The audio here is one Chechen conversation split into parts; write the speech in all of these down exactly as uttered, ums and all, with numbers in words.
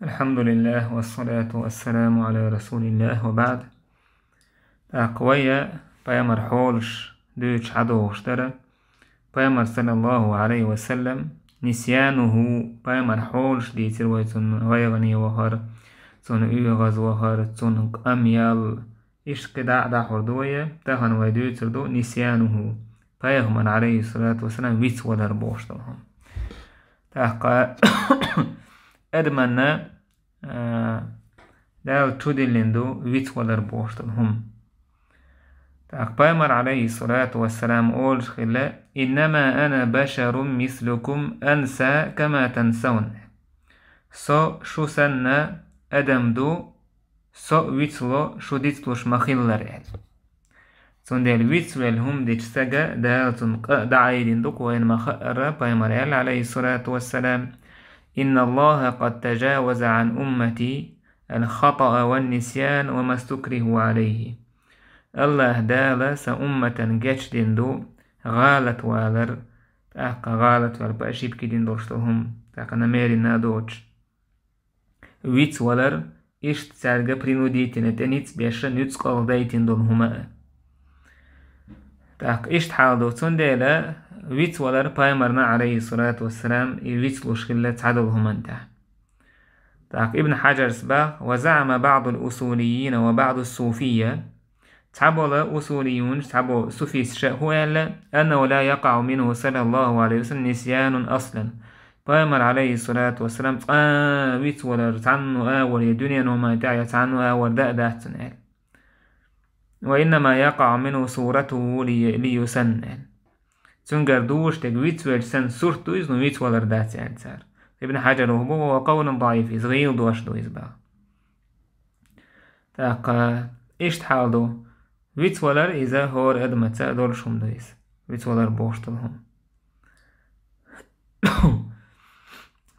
الحمد لله والصلاة والسلام على رسول الله وبعد. ТӀаккха вай пайхамар хьолаш дуьйцуш хьадогӀуш дара. Пайхамар, саллаллаху алейхи ва саллам, нисьянуху, пайхамар хьолаш дийцира вай цунна гӀайгӀане вахар, цунна оьгӀаз вахар, цунна къамел, иштта кхидӀа а дӀахьур ду вай, тахан вай дуьйцур ду нисьянуху, пайхамар, алейхиссалату вассалам, вицвалар бохуш долу хӀума. ТӀаккха адаманна, а, Дала чудиллина ду вицвалар бохуш долу хӀума. ТӀаккха пайхамар, алейхиссалату вассалам, олуш хилла: «Иннама ана башарун мислукум анса кама тансаун». Со шу санна адам ду, со а вицло, шу дицлуш ма-хиллара, аьлла. Цундела вицвелла хӀума дечу стага Дала цунна къа а дӀаайдина ду-кх вайна ма-хаъара, пайхамар аьлла, алейхиссалату вассалам: «Инналлаха къад тажаваза ан уммати ал-хатаа ван-нисьян ва ма стукриху алейхи». Аллаха Дала сан умматан гечдина ду гӀалатвалар, тӀаккха гӀалатвалар, по ошибке дина долуш долу хӀума, тӀаккха намеренно а доцуш. Вицвалар, иштта цаьрга принудительно тӀе ницкъ беш, нуьцкъала дайтина долу хӀума а. ТӀаккха иштта хьал ду, цундела вицвалар пайхамарна, алейхиссалату вассалам, и вицлуш хилла цхьадолу хӀуманна тӀехь. ТӀаккха Ибн Хьаджарс бах: «Ва заъама баъдул усулиййина ва баъдус суфийя». Цхьаболу усулийюнаш, цхьаболу суфисташа хӀун аьлла: «Аннаху ла якъаъу минху саллаллаху алейхи ва саллам нисьянун аслан». Пайхамар, алейхиссалату вассалам, цкъа а вицвалар, цхьанна а вале, дуьненан хӀуманна тӀехь я цхьанна а валар дан а дац цуьнан аьлла. «Ва иннама якъаъу минху суратуху ли-, лиюсанна», аьлла. Цуьнгара дуьйш дерг вицвелча санна сурт ду иза, ну вицвалар дац аьлла цара. Ибн Хьаджар хӀун бу: «Ва къавлун даиф», иза гӀийла дош ду иза бах. ТӀаккха иштта хьал ду. Вицвалар иза хӀора адамаца долуш хӀума ду иза. Вицвалар бохуш долу хӀума.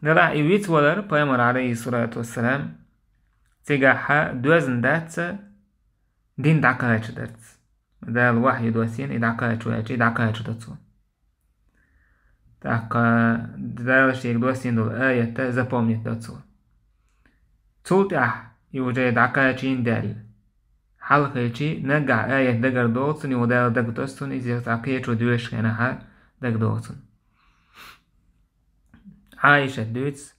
Делахь и вицвалар пайхамар, алейхиссалату вассалам, цигахьа доьзна дац дин дӀакхача дарца. Дала вахьйу доссийна, и дӀакхача ваьлча, и дӀакхача до цо. ТӀаккха Дала шега доссийна долу аятта запомнить до цо. Цул тӀаьхьа и уже дӀакхачийна даьлла. Хьалхийчи наггахь аят дагардоху цунна, и Дала дагатосу цунна, иза цхьа кхечо доьшуш хенахьа дагадоху цунна. Ӏайшат дуьйцу: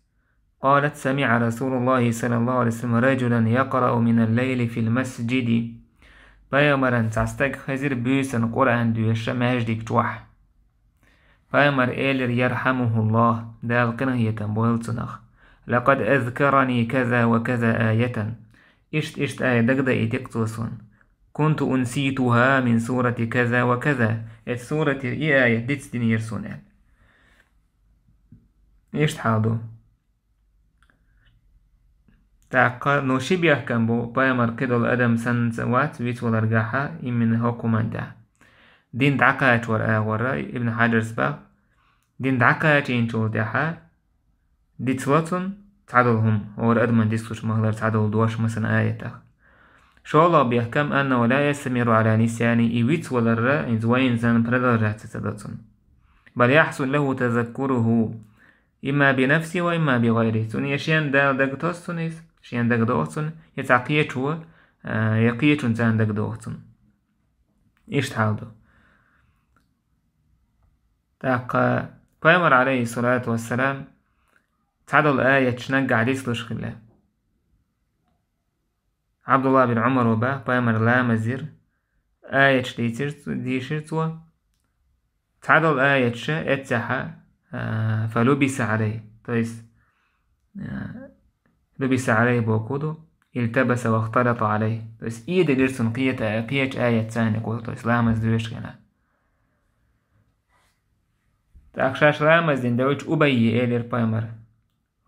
«Къалат: самиӀа Расулуллахи саллаллаху алейхи ва саллам раджулан якъраъу минал лайли фил масджиди». Пайхамаран цхьа стаг хезира буьйсанна Къуръан доьшуш маьждиг чохь. Пайхамар элира, ярхьамухуллах, Дала къинхетам бойла цунах: «Лакъад азкарани каза ва каза аятан». Иштта-иштта аят дагадаийти-кх цо суна. «Кунту унситуха мин сурати каза ва каза». Эцу суратера и аят дицдинера суна аьлла. Иштта хьал ду. ТӀаккха, ну, ши бехкам бу, пайхамар кхидолу адам санна ца вац, вицваларгахьа, именно хӀокху хӀуманна тӀехь. Дин дӀакхачавар агӀора, Ибн Хьаджарс бах, дин дӀакхачийначул тӀаьхьа дицло цунна цхьадолу хӀума, хӀора адаман дицлуш ма-хиллара цхьадолу дош, масала, аятах. ШолгӀа бехкам: «Аннаху ла ястамирру ала нисьяни», и вицваларра, иза вайна санна продолжаться ца до цунна. «Бал яхсул лаху тазаккуруху». Имма би нафси ва имма би гӀайри. Цунна я шен Дала дагатосу цунна иза, шен дагадоху цунна, я цхьа кхечо, а, я кхечун царна дагадоху цунна. Иштта хьал ду. ТӀаккха пайхамар, алейхиссалату вассалам, цхьадолу аяташ наггахь дицлуш хилла. Ӏабдулла бин Ӏумар ва бах, пайхамар ламаз дира, аяташ дийцира цо, дийшира цо. Цхьадолу аяташа эццехьа, а, фалубиса алей. То есть, а, лубиса алей боху ду, илтабаса вахталата алей. То есть, ийделира цунна кхета-, кхечу аят царна гур, то есть, ламаз доьшуш хенахь. ТӀаккха шаьш ламаз дина девлча Убайе элира пайхамар.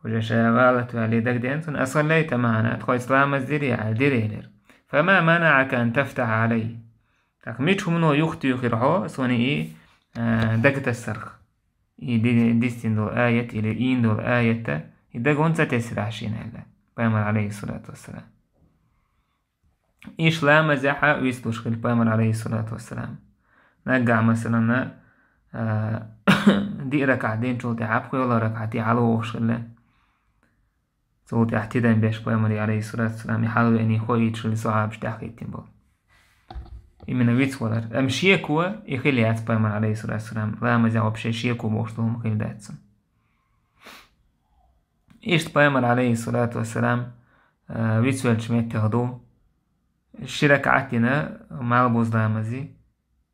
Уже ша гӀалат ваьлли дагадеана цунна: «Асаллайта маӀана, тхоьца ламаз дирий?» аьлла, дира элира. «Фама манаӀака ан тафтахьа алай?» ТӀаккха мича хӀумано юхатуьйхира хьо, суна и, а, дагатассарх? И ди-, дистина долу аят или ийна долу аятта, и дага хӀунда ца тесира ахь шена аьлла, пайхамар, алейхиссалату вассалам. Иштта ламазехьа вицлуш хилла пайхамар, алейхиссалату вассалам. Наггахь, масалана, а, диъ ракаӀат динчул тӀаьхьа пхоьалгӀа ракаӀате хьалавогӀуш хилла. Цул тӀаьхьа тидам беш пайхамаре, алейхиссалату вассалам, и хьалвеана хьо йийцачул, и сахьабаш тӀаьхьахӀиттина болу. Именно вицвалар. Амма шеко и хила яц пайхамар, алейхиссалату вассалам, ламазехь вообще шеко бохуш долу хӀума хила дац цуьнан. Иштта пайхамар, алейхиссалату вассалам, а, вицвеллачу меттехь ду, ши ракаӀат дина, малхбузу ламазе,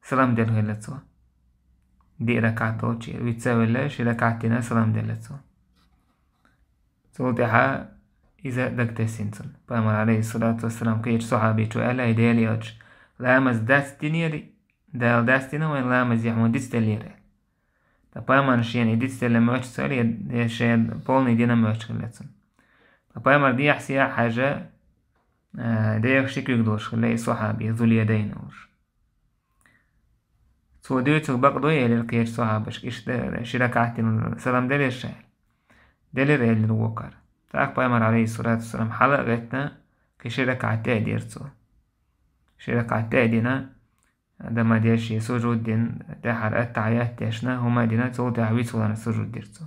салам делла хилла цо. Диъ ракаӀат долчу, виц а велла, ши ракаӀат дина, салам делла цо. Цул тӀаьхьа иза дагатессина цунна. Пайхамар, алейхиссалату вассалам, кхечу сахьабичо аьлла: «Ай Делан элча, ламаз дац динера, Дала дац дина вайн ламазе, хьуна дицделлера». Ткъа пайхамарна шена и дицделла моьттуш ца хилла, я, я шен полный дина моьттуш хилла цунна. Ткъа пайхамар дехьа-сехьа хьаьжна, а, деха ши куьг долуш хилла и сахьаби, Зулъядайн олуш. Цо дуьйцург бакъдой, элира кхечу сахьабашка, иштта ши ракаӀат дина салам делира ша аьлла. Делира, элира вокхара. ТӀаккха пайхамар, алейхиссалату вассалам, хьала а гӀеттина, кхин ши ракаӀат тӀе а дира цо. Ши ракаӀат тӀе а дина, дама деш, и сужуд дина, тӀаьхьара аттахьият дешна, хӀума а дина, цул тӀаьхьа вицваларна сужуд дира цо.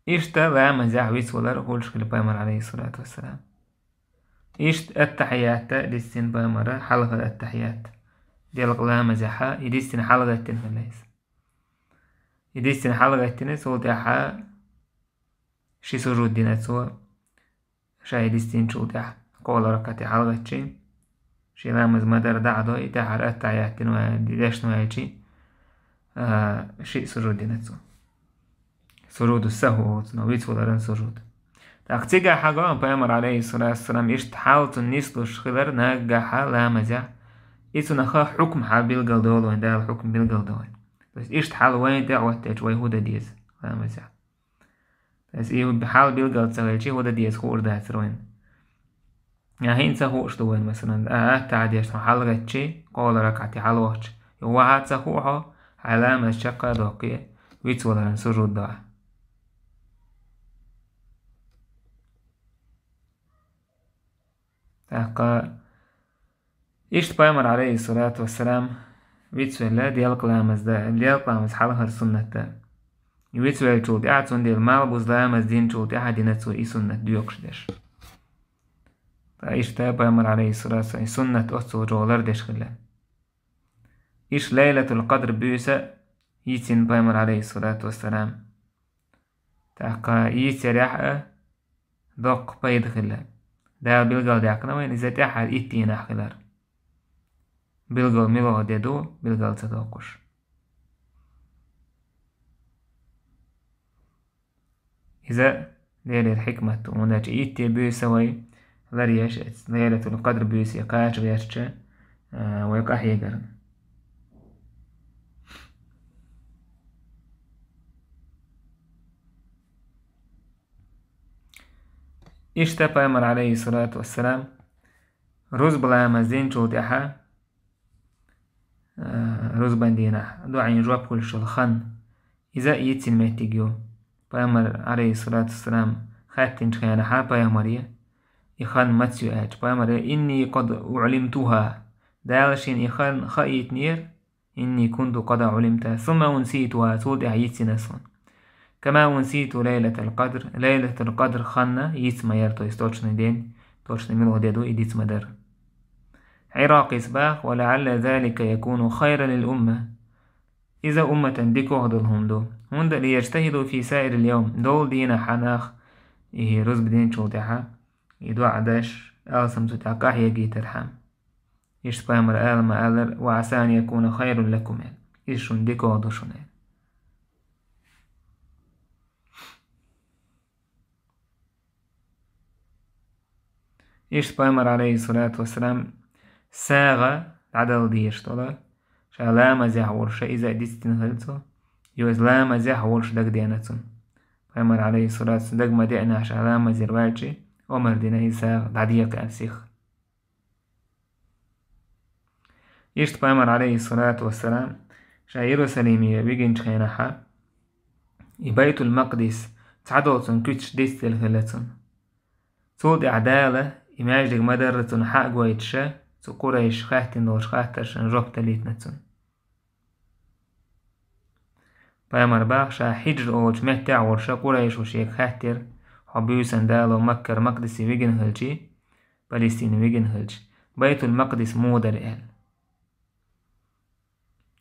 Иштта ламазехь вицвалар хуьлуш хилла пайхамар, алейхиссалату вассалам. Иштта аттахьият дисина пайхамара, хьалхара аттахьият. Делкъа ламазехь и дисина хьалагӀеттина хилла иза. И дисина хьалагӀеттина, цул тӀаьхьа ши сужуд дина цо, ша и дисинчул тӀаьхьа, кхоалгӀа ракаӀате хьалагӀаьттича, шен ламаз ма-дарра дӀа а до, и тӀаьхьара аттахьият дина вай-, дешна ваьлча, а, шиъ сужуд дина цо. Сужуду сахӀу олу цунах, вицваларан сужуд. ТӀаккха цигахь хьагоьгӀна пайхамар, алейхиссалату вассалам, иштта хьал цунна нислуш хилар наггахь ламазехь. И цунах хьукм хьан билгал долу вайн, Дала хьукм билгал до вайн. То есть иштта хьал вайна тӀе а хӀоттийча, вай хӀун дан деза ламазехь. Аса и хьал билгал ца хилча, хӀун дан деза хуур дацара вайна. Я хӀинца хууш ду вайна, масалан, а, аттахьият деш хьо хьалагӀаьттича, кхоалгӀа ракаӀате хьалавахча, юха вахьа ца хуу хьо, хьайн ламаз чекх а доккхий, вицваларан сужуд до ахь. ТӀаккха иштта пайхамар, алейхиссалату вассалам, вицвелла делкъа ламаз дан, делкъа ламаз хьалхара суннат дан. Вицвеллачул тӀаьхьа, цундела малхбузу ламаз динчул тӀаьхьа дина цо и суннат доькъуш дерш. Ткъа иштта пайхамар, алейхиссалату вассалам, и суннат оццул чӀогӀа лардеш хилла. Иштта Лайлатул Къадр буьйса йицина пайхамар, алейхиссалату вассалам. ТӀаккха йицъярехь а доккха пайда хилла. Дала билгалдаьккхина вайна иза тӀаьххьара итт дийнахь хилар. Билгал муьлха де ду, билгал ца доккхуш. Иза Делера хьикмат ду, хӀунда аьлча итт де буьйса вай ларъеш, эцу Лайлатул Къадр буьйсе кхача гӀертача, а, вай къахьегарна. Иштта пайхамар, алейхиссалату вассалам, рузба ламаз динчул тӀаьхьа, а, рузбан дийнахь дуӀийн жоп хуьлуш йолу хан, иза а йицина меттиг ю. Пайхамар, алейхиссалату вассалам, хаьттинчу хенахь пайхамаре, и хан маца ю аьлча, пайхамаре: «Инни къад уӀлимтуха». Дала шена и хан хаийтинера, «Инни кунту къад уӀлимтуха, сумма унситуха», цул тӀаьхьа йицина ас хьуна. «Кама унситу Лайлатал Къадр», Лайлатул Къадр хан йиц ма яра, то есть точный день, точный муьлха де ду, и диц ма дара. Ӏиракъис баха: «Ва лаӀалла залика якуну хайран лил умма». Иза умматан дикох долу хӀума ду. «ХӀунда, лияжтахӀиду фи саирил явм», долу дийнахь хьанах, и рузба динчул тӀаьхьа, и дуӀа деш, алсам цу тӀехь къахьегийтархьама. Иштта пайхамар ала ма-аллара: «Ва Ӏаса ан якуна хайран лакум», аьлла. Иза шуна дикох ду шуна, аьлла. Иштта пайхамар, алейхиссалату вассалам, сагӀа дӀадала дезаш долу, ша ламазехь волуш, иза а дицдина хилла цо, иза ламазехь волуш дагадеана цунна. Пайхамар, алейхиссалату вассалам, дага ма деана, ша ламазера ваьлча, омар дина иза сагӀа дӀадекъа аьлла сиха. Иштта пайхамар, алейхиссалату вассалам, ша Иерусалиме вигинчу хенахьа, и Байтул-Макъдис цхьадолу цунна куьцаш дицделла хилла цунна. Цул тӀаьхьа Дала и маьждиг ма-дарра цунна хьа а гойтуша, цу къурайша хаьттина долчу хаттаршна жоп далийтина цунна. Пайхамар баха, ша хьиджра олучу меттехь а волуш, Къурайшо шега хаьттира: «Хьо буьйсанна Дало Маккара Макъдисе вигина хилчий, Палестине вигина хилча, Байтул-Макъдис муха дара?» – аьлла.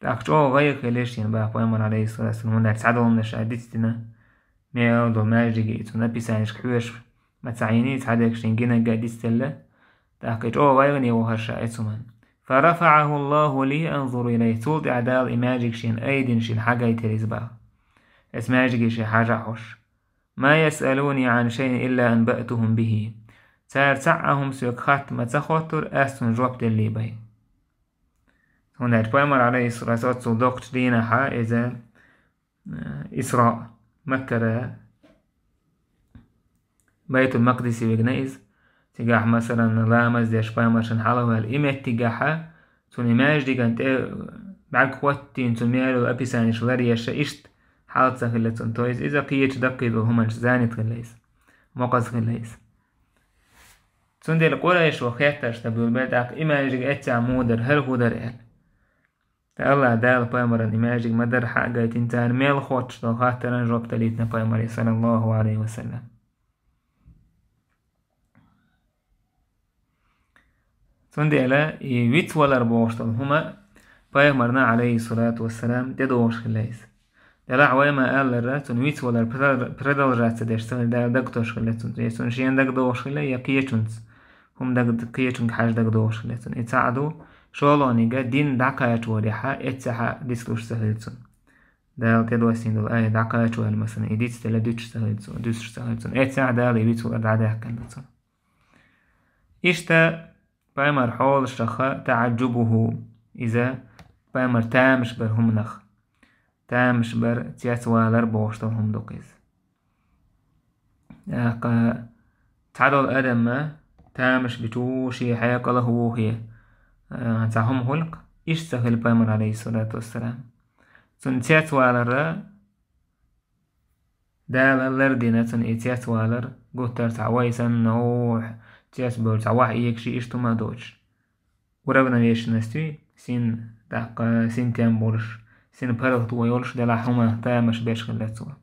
ТӀаккха чӀогӀа гӀайгӀа хилира шена баха Пайхамар, алейхиссалату вассалам, хӀунда аьлча цхьадолу хӀуманаш ша дицдина, мел долу маьждиге, цуьнан описанешка хьоьжуш, ма ца Ӏийний, цхьадерг шена гинарг а дицделла. ТӀаккха и чӀогӀа гӀайгӀане вахара ша оцу хӀуманна. «Фарафа'аху Аллаху ли анзур илайхи». Цул тӀаьхьа Дала и маьждиг шена айдина, шена хьагайтира иза баха. Оцу маьждиге шен хьажа а хьош. «Ма ясъалуни Ӏан шайин илла анба'тухум бихи». Цара цхьа а хӀума соьга хатта ма ца хоттура, ас цунна жоп деллий бен. ХӀунда аьлча Пайхамар, алейхиссалату вассалам, оццул доккхачу дийнахьа иза, э, Исраъ, Маккара Байтул-Макъдисе вигна иза. Цигахь, масалан, ламаз деш Пайхамар шена хьалаваьлла и меттигехьа, цунна и маьждиган тӀе бӀаьрг хӀоттийна, цунна мел йолу описанеш ларъеш, иштта хьал ца хилла цунна. То есть иза кхечу даккхий долу хӀуманаш занят хилла иза, мокъаза хилла иза. Цундела Къурайшо хеттарш дан буьйлабелла, тӀаккха и маьждиг эццехь муха дара, хӀара хӀун дара аьлла. Ткъа Аллах Дала Пайхамарна и маьждиг ма дарра хьа а гайтина, царна мел хоттуш долу хаттаран жоп далийтина Пайхамаре, саллаллаху алейхи ва саллям. Цундела и вицвалар бохуш долу хӀума Пайхамарна, алейхиссалату вассалам, тӀедогӀуш хилла иза. Делахь вай ма-аллара, цунна вицвалар продол-, продолжаться деш ца хилла, Дала дагтош хилла цунна. Я цунна шена дагадогӀуш хилла, я кхечунца. ХӀума дага-, кхечунга хьажа дагадогӀуш хилла цунна. И цхьаъ ду, шолгӀаниг дин дӀакхачорехьа, эццехьа дицлуш ца хилла цунна. Дала тӀедоссийна долу аят дӀакхачо аьлла, масалан, и дицделла дуьтуш ца хилла цунна, дуьсуш ца хилла цунна. Эццехьа Дала и вицвалар дӀадаьккхина ду цунна. Иштта Пайхамар хьолашаха таӀаджубуху, иза Пайхамар тамаш бар хӀуманах. Тамаш бар, цецвалар бохуш долу хӀума ду-кх иза. ТӀаккха цхьадолу адамна тамаш бичу шен хьекъалах вухе, а, цхьа хӀума хуьлу-кх, иштта ца хилла Пайхамар, алейхиссалату вассалам. Цунна цецвалара Дала лардина цунна и цецвалар, гуттар а цхьа вай санна, охьа, цецбевлла цхьа вахь эгаш, иштта хӀума а доцуш. Уравновешенность, син, тӀаккха синтем болуш, син паргӀато йолуш делахь хӀума тамаш беш хилла цо.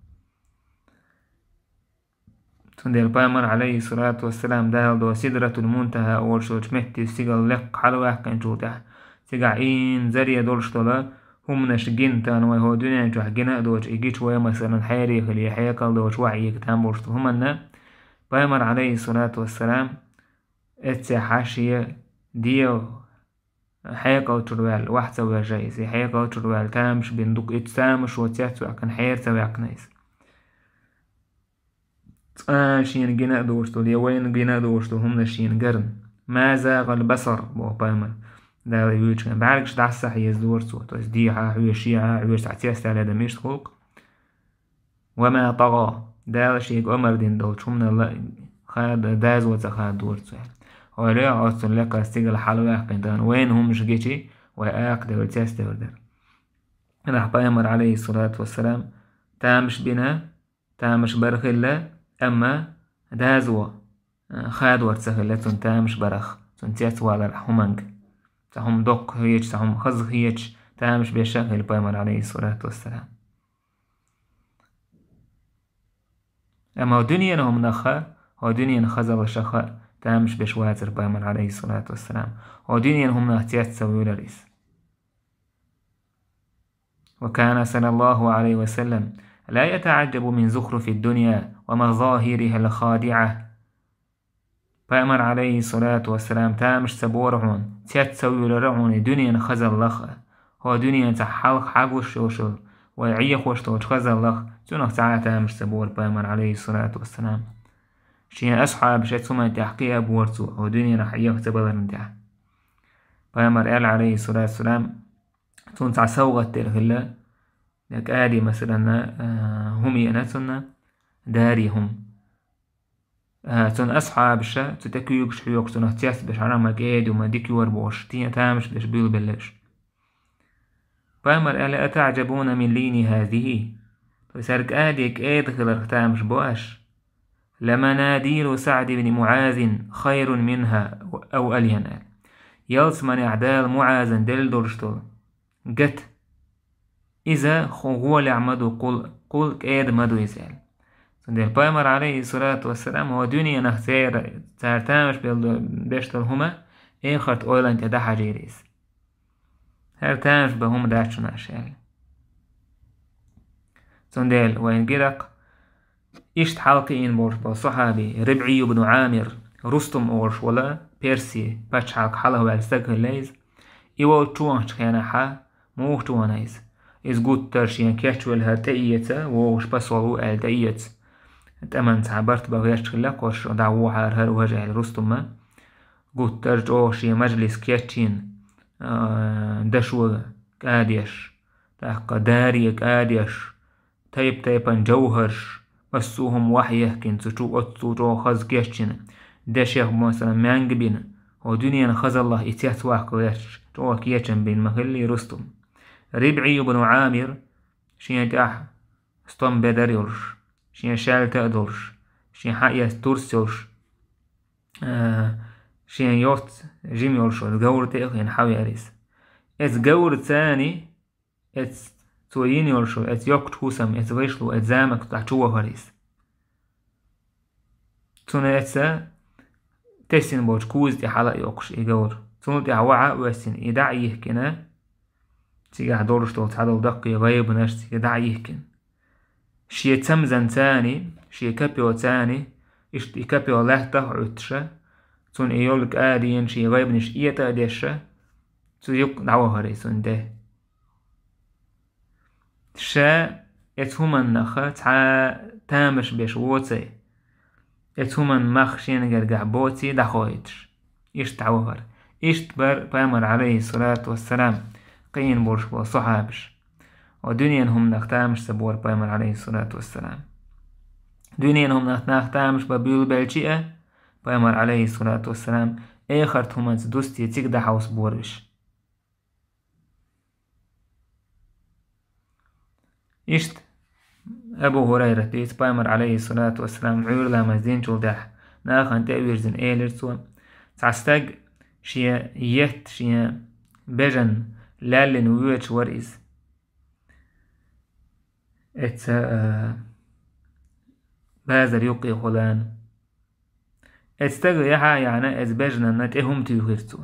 Цундела Пайхамар, алейхиссалату вассалам, Дала до Сидратул Мунтаха олуш йолчу метте стигала лекха хьалаваьккхинчул тӀаьхьа, цигахь ийна заре долуш долу хӀуманаш гина, тахана вай хӀокху дуьнен чохь гина а доцуш, и гича вай, масалан, хьере хила, я хьекъал доцуш, вахь эгаш там болуш долу хӀуманна, Пайхамар, алейхиссалату вассалам, эццехьа шен дегӀ хьекъал чуьра ваьлла, вахь ца вежжа иза, и хьекъал чуьра ваьлла тамаш бина ду-кх, и тамашо цецваьккхина, хьера ца ваьккхина иза. Цкъа а шена гина а доцуш долу, я вайна гина а доцуш долу хӀуманаш шена гарна. «Ма загӀал басар», боху Пайхамар. Дала и вуьйцучу хенахь бӀаьргаш дӀасахьезадора цо, то есть дехьа а хьоьжуш, шехьа а хьоьжуш, цхьа цецдаьлла адам иштта хуьлу-кх. «Ва ма тӀагӀа», Дала шега омра дина долчу хӀуманал хада, дозо ца хададора цо. Ойла йо, оццул лекха стигала хьалаваьккхина, тахана вайна хӀуманаш гичи, вай акхадевлла, цецдевлла дара. Нах Пайхамар, алейхиссалату вассалам, тамаш бина, тамаш бар хилла, амма дозо, а, хадор ца хилла цунна тамаш барах, цунна цецваларх хӀуманга. Цхьа хӀума доккха хеташ, цхьа хӀума хаза хеташ, тамаш беш а хилла Пайхамар, алейхиссалату вассалам. Амма хӀокху дуьненан хӀуманах, хӀокху дуьненан хазаллашах тамаш беш вацара Пайхамар, алейхиссалату вассалам. ХӀокху дуьненан хӀуманах цец ца вуьйлура иза. «Ва кана саллаллаху алейхи ва саллам ла ятаӀаджабу мин зухруфи дунья ва мазахирихал хадиӀа». Пайхамар, алейхиссалату вассалам, тамаш ца бора хьуна, цец ца вуьйлура хьуна и дуьненан хазаллах а, хӀокху дуьненан цхьа хьалха хьагуш йолуш йолу, вай Ӏехош долчу хазаллах, цунах цхьа а тамаш ца бора Пайхамар, алейхиссалату вассалам. Шен асхьабаш оцу хӀуманна тӀехь кхиа а бора цо, хӀокху дуьненах Ӏеха ца баларна тӀехь. Пайхамар аьлла, алейхиссалату вассалам, цунна цхьа совгӀат дер хилла, я кӀади, масалан, а, хӀума еана цунна, дари хӀума. А, цунна асхьабаша, цу тӀе куьйгаш хьоькхуш, цунах цецбеш, хьарам а, кӀеда ю ма дика йора бохуш, те-, тамаш беш буьйлабелла уьш. Пайхамар аьлла: «АтаӀжабуна мин лийни хазихи?» То есть, хӀара кӀади кӀеда хиларх тамаш бо аш? «Ламанадилу СаӀд ибн МуӀазин хайрун минха ау альян», аьлла. Ялсаманехь Дала МуӀазан делла долуш долу гат, иза ху-, гӀолехь ма ду, кхул, кхул кӀеда ма ду иза аьлла. Цундела Пайхамар, алейхиссалату вассалам, хӀо дуьненах церан, цара тамаш белла, беш долу хӀума, эхарта ойланна тӀе дӀахьажийра иза. ХӀара тамаш бан хӀума дац шуна аша аьлла. Цундела вайна гира-кх, иштта хьалакхиийна болуш болу сахьаби, РибӀий ибн Ӏамир, Рустум олуш волу, Перси пачхьалкх хьалха ваьлла стаг хилла иза. И волчу вахчу хенахьа, муха чу вахана иза? Иза гуттар шен кечвелла хӀара тӀеэца, вогӀуш посол ву аьлла тӀеэца. ТӀеман цхьа барт бан гӀерташ хилла кхо шо, дӀа вохьара хӀара важа аьлла Рустума. Гуттар чӀогӀа шен мажлис кечйина, а, дашо кӀадеш, тӀаккха даре кӀадеш, тайп-тайпана жовхӀарш, массо а хӀума вахьехкина цу чу, оццул чӀогӀа хаза кечйина, дешех, масала, маьнга бина, хӀо дуьненан хазаллах и цецваккха гӀерташ, чӀогӀа кечам бина ма хиллий Рустум. РибӀий ибн Ӏамир, шен тӀехь стом бедар йолуш, шен шаьлта а долуш, шен хьаэца турс йолуш, а, шен йоц жима йолуш оцу говра тӀе а хиъна хьавеара иза. Эцу говра цани, эцу цо йина йолуш, эцу йоккхачу хӀусам, эцу вайшло, эцу заманчу дӀа чу вахара иза. Цунна эца тесина болчу куза тӀе хьала а йоккхуш и говр. Цунна тӀехь вахьа а воьссина, и дӀа а йихкина, цигахь долуш долу цхьадолу даккхий гӀайбанаш цига дӀа а йихкина. Шен цамзан цани, шен капё цани, иштта и капё лаьттах а Ӏуьттуша, цунна и йолу кӀадийна шен гӀайбанаш этӀа а деша, цу юккъе дӀавахара и цунна де. Ша эцу хӀуманнаха цхьа тамаш беш воций, эцу хӀуманна мах шена гергахь боций дӀахойтуш. Иштта дӀавахара. Иштта бара Пайхамар, алейхиссалату вассалам, кхиийна болуш болу сахьабаш. О, дуьненан хӀуманах тамаш ца бора Пайхамар, алейхиссалату вассалам. Дуьненан хӀуманах нах тамаш бан буьйлабелчи а, Пайхамар, алейхиссалату вассалам, эхарт хӀуманца дусте цига дӀахьовса бора уьш. Иштта Абу ХӀурайрат дийца, Пайхамар, алейхиссалату вассалам, Ӏуьйра ламаз динчул тӀаьхьа нахана тӀе а вирзина, элира цо: «Цхьа стаг шен етт, шен бежан лаьллина воьдуш вара иза». Эца, а, базар юккъехула. Эцу стага яхьа а яьхьна, эцу бежанна тӀе хӀума туьйхира цо.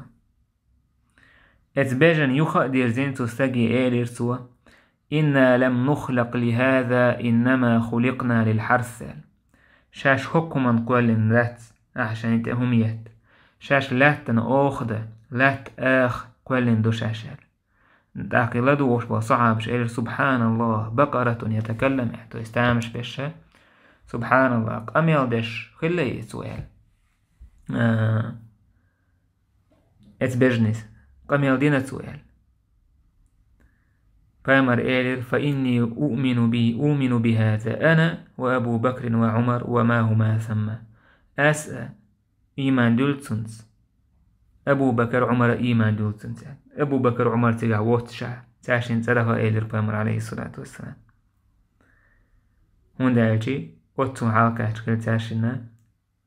Эцу бежан юха а дирзина цу стаге элира цо: «Инна лам нухлакъ лихаза, иннама хуликъна лилхьарс», – аьлла. Шаьш хӀокху хӀуманна кхоьллина дац, ахьа шайна тӀе хӀума етта. Шаьш лаьттана оха дан, лаьтта аха кхоьллина ду шаьш аьлла. ТӀаккха и ладугӀуш болу сахьабаш элира: «Субханаллах, бакъаратун ятакаллам», – аьлла, то есть тамаш беша. «Субханаллах, къамел деш хилла и цо», – аьлла. А, эцу бежанис къамел дина цо аьлла. Пайхамар элира: «Фа инни уъмину би, уъмину бихаза ана ва Абу Бакрин ва Умар ва ма хӀума самма». Ас а ийман дуьллу цунца. Абу Бакар, Умар а ийман дуьллу цунца. Абу Бакар, Умар цигахь воццуша, цаьршинна цӀарах а элира Пайхамар, алейхиссалату вассалам. ХӀунда аьлча оццул хьалакхаьчча хила цаьршинна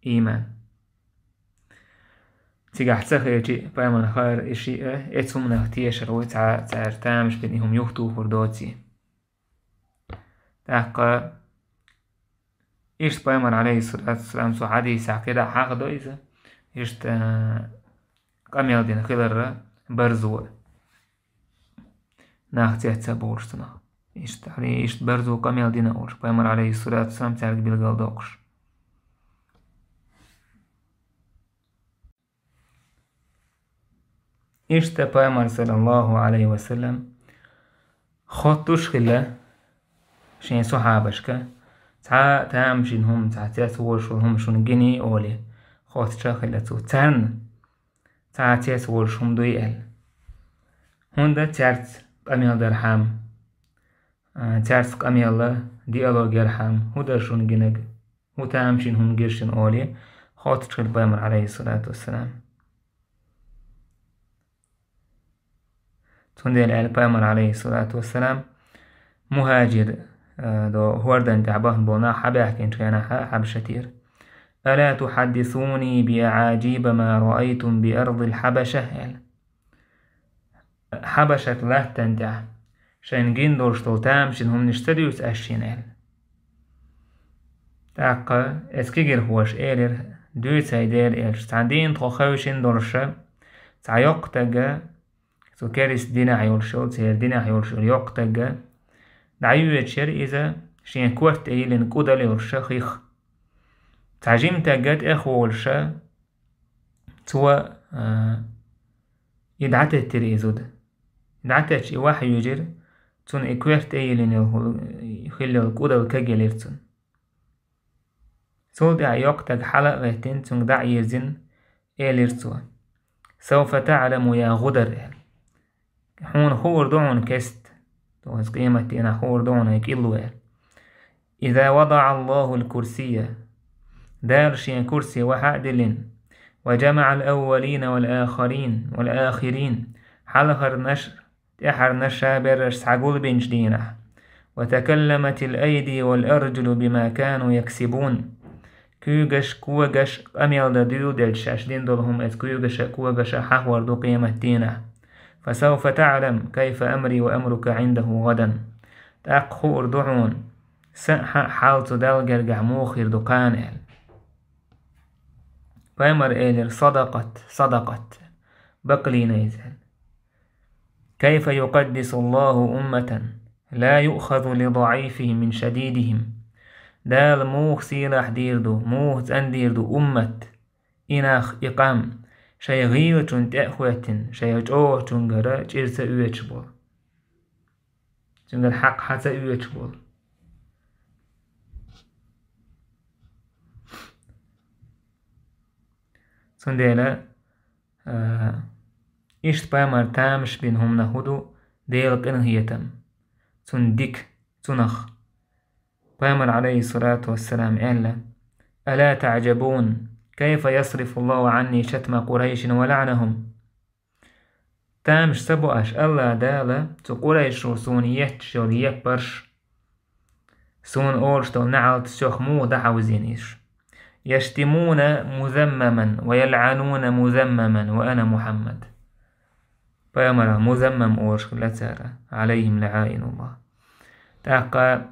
ийман. Цигахь ца хилча, Пайхамарна хаьара и шиъ а, эцу хӀуманах тешар ву цхьа, цара тамаш бина и хӀума юхатухур доций. ТӀаккха иштта Пайхамар, алейхиссалату вассалам, цу хьадисехь кхидӀа хьахадо иза, иштта, а, къамел дина хиларра барзо а. Нах цец а бохуш цунах. Иштта, хьуна иштта барзо къамел дина олуш, Пайхамар, алейхиссалату вассалам, цаьрга билгалдоккхуш. Иштта Пайхамар, саллаллаху алейхи ва саллям, хоттуш хилла шен сахьабашка, цхьа тамашийна хӀума, цхьа цецволуш волу хӀума шуна гиний олий, хоттуш а хилла цо. Царна цхьа цецволуш хӀума дуй аьлла. ХӀунда цаьрца къамел дархьама, а, цаьрца къамел а, диалог ярхьама, хӀун дара шуна гинарг? ХӀун тамашийна хӀума гира шуна олий, хоттуш хилла Пайхамар, алейхиссалату вассалам. Цундела аьлла Пайхамар, алейхиссалату вассалам, мухьаджир, а, до хӀордан тӀехь бахна болу нах хьабаьхкинчу хенахь Хьабашатера: «Ала тухьаддисуни би аӀаджиба ма раайтум би ардил Хьабаша», – аьлла. Хьабашат латтан тӀехь шайна гина долуш долу тамашийна хӀуманаш ца дуьйцу ас шена?» — аьлла. ТӀаккха эцу кегийрхоша элира: «Дуьйцу, хӀай Делан элча, цхьана дийнахь тхо хевшина долуша цхьа йоккха тагга, цу керста динехь йолуш йолу, церан динехь йолуш йолу йоккха тагга, дӀайоьдуш яра иза шен корта тӀе йиллина кӀудал йолуша хих. Цхьа жима тагга тӀехволуша, цо, а, и дӀатеттира и зуда. ДӀатетташ и ваха йоьжира, цунна и корта тӀе йиллина йолу хӀума, хилла йолу кӀудал кагъелира цунна. Цул тӀаьхьа йоккха таг хьала а гӀеттина, цуьнга дӀа а йирзина, элира цо: „Сауфа таӀламу, я гӀудар“, — аьлла. — Хьуна хуур ду хьуна кеста, то есть къематдийнахь хуур ду хьуна хьайн кӀилло, — аьлла. — Иза вадаӀа Аллахул курсия, Дала шен курси ваха а диллина, ва жамаӀал аввалина вал ахарин, вал ахирин, хьалхарнаш, тӀаьхьарнаш, ша берраш схьагулбинчу дийнахь, ва такалламатил айди вал аржулу бима кану яксибун, куьйгаш, когаш къамел дан дуьйладелча, шаьш дина долу хӀума эцу куьйгаша, когаша хьахор ду къематдийнахь. Фасауфа таӀлам, кайфа амри ва амрука гӀиндаху гӀадан. ТӀаккха хуур ду хьуна, сан а, хьан а хьал цу Далла гергахь муха хир ду кхана, — аьлла. Пайхамар элира: «Садакъат, садакъат, бакълийна иза», — аьлла. Кайфа юкъаддису Аллаху умматан ла юъхазу ли даӀифихим мин шадидихим. Дала муха сийлахь дийр ду, муха цӀандийр ду уммат, и нах, и къам, шайн гӀийлачунна тӀе а хӀоьттина, шайн чӀогӀачунгара чӀир ца оьцуш болу. Цуьнгара хьакъ хьа ца оьцуш болу. Цундела, а, иштта пайхамар тамаш бина хӀуманах хӀун ду? Делан къинхетам, цуьнан дика, цунах. Пайхамар, алейхиссалату вассалам, аьлла: «Ала таӀжабун, кайфа ясрифу Аллаху анни шатма Курайшин ва лаънахум?» Тамаш ца бу аша, Аллах Дала цу Къурайшо суна етташ йолу еппарш, суна олуш долу неӀалт соьх муха дӀахьовзийна иза? Яштимуна музаммаман ва ялъануна музаммаман ва ана Мухаммад. Пайхамарах музаммам олуш хилла цара, алейхим лаӀаинуллах. ТӀаккха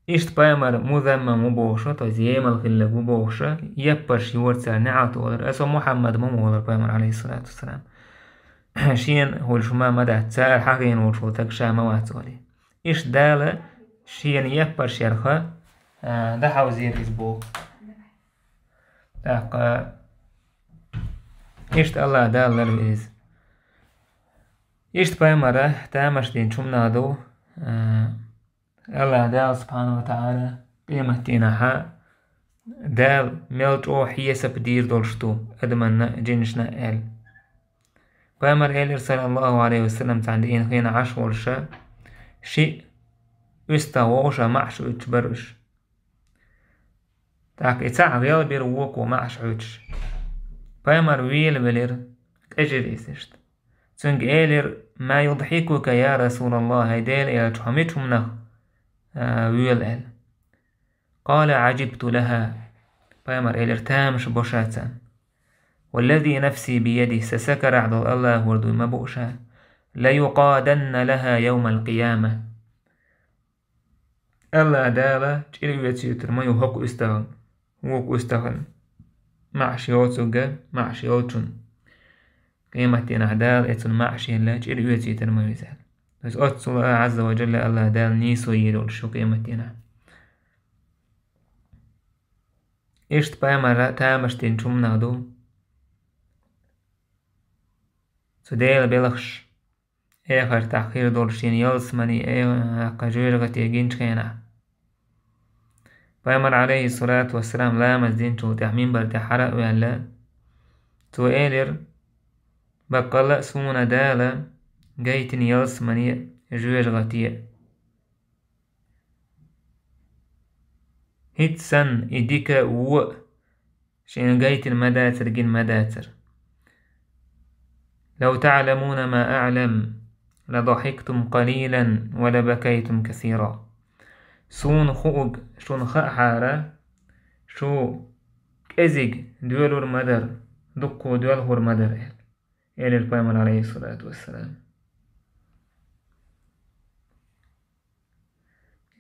иштта пайхамар музаммам ву бохуша, то есть емал хилларг ву бохуша, еппарш йора цара, неӀалт олура, аса Мухаммад ма ву олура пайхамар, алейхиссалату вассалам. Шена хуьлуш ма, ма дац, цара хьахийна волуш волу таг ша ма вац олий. Иштта Дала шена еппарш ярха, а, дӀахьовзийра иза боху. ТӀаккха иштта Аллах Дала ларвира иза. Иштта пайхамара тамаш динчу хӀуманах ду, а, Аллах Дала субхьанаху ва таӀала къематдийнахьа Дала мел чӀогӀа хьесап дийр долуш ду адаманна а, жинашна а аьлла. Пайхамар элира, саллаллаху алейхи ва саллям, цхьана дийнахь хенахь Ӏаш волуша, шиъ уьстагӀ вовша маӀаш Ӏуьттуш бара уьш. ТӀаккха и цхьаъ гӀелбира вукхо маӀаш Ӏуьттуш. Пайхамар велавелира, къежира иза иштта. Цуьнга элира: «Ма юдхикука, я Расулаллах, хӀай Делан элча, хьо мича хӀуманах, а, воьлу?» — аьлла. Къала: «Ӏажибту лаха». Пайхамар элира: «Тамаш бо ша царна. Валлази нафси биядихи, сан са карахь долу Аллахора дуй ма буу ша. Ла юкъаданна лаха явмал къияма». Аллах Дала чӀир оьцуьйтур ма ю хӀокху уьстагӀан, вукху уьстагӀан, маӀаш йоцург а, маӀаш йолчун. Къематдийнахь Дала эцун маӀаш елла чӀир оьцуьйтур ма ю иза. То есть оццула а Ӏазза ва Джалла Аллах Дала нийсо йийр йолуш ю къематдийнахь. Иштта пайхамара тамаш динчу хӀуманах ду цу Делан белхаш, эхартахь хир долу шена ялсамани, э, хӀаккха жоьжахате гинчу хенахь. Пайхамар, алейхиссалату вассалам, ламаз динчул тӀаьхьа минбар тӀе хьара а ваьлла, цо элира: «Баккъалла а суна Дала гайтина ялсамани а, жоьжахате а». ХӀинца санна и дика а, вон а шена гайтина ма дацара, гина ма дацара. «Лав таӀламуна ма аӀлам, ла дахиктум къалилан ва ла бакайтум касира». Суна хуург шуна хаахьара, шу кӀезиг доьлур ма дара, дуккха доьлхур ма дара, — аьлла. Элира пайхамар, алейхиссалату вассалам.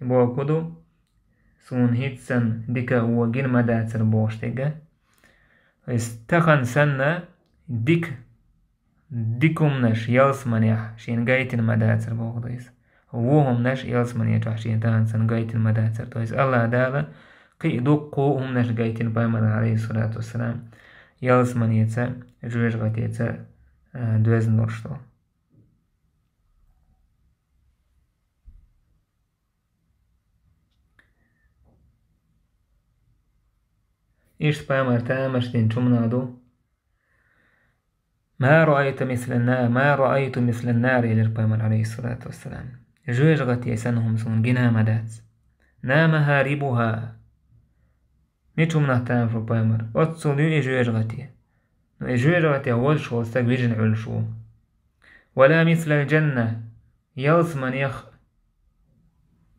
боху ду, суна хӀинца санна дика а, вон а гина ма дацара бохуш дерг. То есть тахан санна дика, дика хӀуманаш ялсаманехь шена гайтина ма дацара боху ду иза. Вон хӀуманаш ялсамане чохь шена тахан санна гайтина ма дацара. То есть АллахӀ Дала кхин а дуккха а хӀуманаш гайтина пайхамарна, Ӏалайхиссалату вассалам, ялсаманеца, жоьжахатица, а, доьзна долуш долу. Иштта пайхамар тамаш динчу хӀуманах ду: «Ма раайту мисла на-, ма раайту мисла нар», — элира пайхамар, Ӏалайхиссалату вассалам. Жоьжахати санна хӀума суна гина ма дац. «Ла махарибуха». Мича хӀуманах тамаш ву пайхамар? Оццул ю и жоьжахати. Но и жоьжахатех возуш волу стаг вижина Ӏуьллуш ву. «Ва ла мислал джанна». Ялсаманех